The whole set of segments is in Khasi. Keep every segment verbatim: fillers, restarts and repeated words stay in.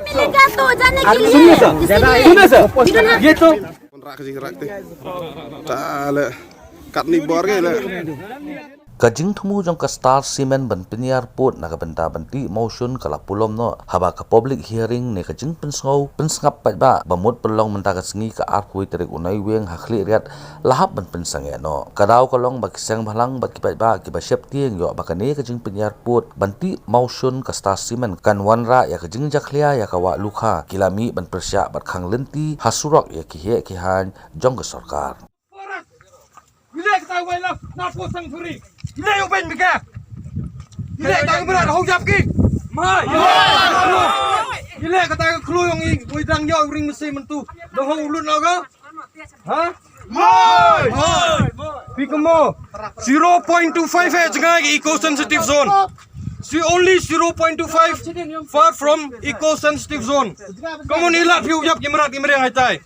मिलेगा तो जाने के लिए। सुनिए सर, सुनिए सर, ये तो Kon rak ka jingrak te. Ta le. Katni bor ke le. Ka jingthmu jong ka Star Cement ban pynïar pud na ka bynta ban tih mawshun ka la pulom noh haba ka public hearing ne ka jingpynsngew pynsngap paidbah ba mut pynlong mynta ka sngi ka arphew tarik u Naiwieng ha Khliehriat la hap ban pynsangeh noh. Ka daw ka long ba ki seng bhalang bad ki paidbah kiba sheptieng ïoh ba kane ka jingpynïar pud ban tih mawshun ka Star Cement kan wanrah ïa ka jingjakhlia ïa ka wah lukha, ki la mih ban pyrshah bad khang lynti ha surok ïa ki heh ki haiñ jong ka sorkar. Ile kata wai la na po sang suri. Ile yo ben bika. Ile kata mera ho jap ki. Mai. Ile kata khlong i wai dang yo ring mesti mentu. Dong ho ulut lo ka. Ha? Mai. Pi kemo. Zero point two five eh jngai eco sensitive zone. Si only zero point two five far from eco sensitive zone. Kamu ni lat piu jap ki merat ki mereng hai tai.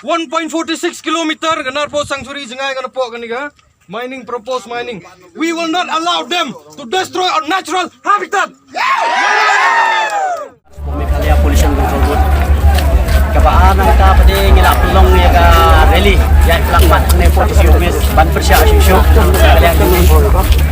One point four six kilometer ka Narpuh Sanctuary jngai ka Narpuh kani ka mining, proposed mining. We will not allow them to destroy our natural habitat. Meghalaya Pollution Control Board. Kaba ar nangta pat ngi la pynlong ïa ka rally ïa ka lang mat ne po tisi umis ban pyrshah shuh shuh. Kaliang kini.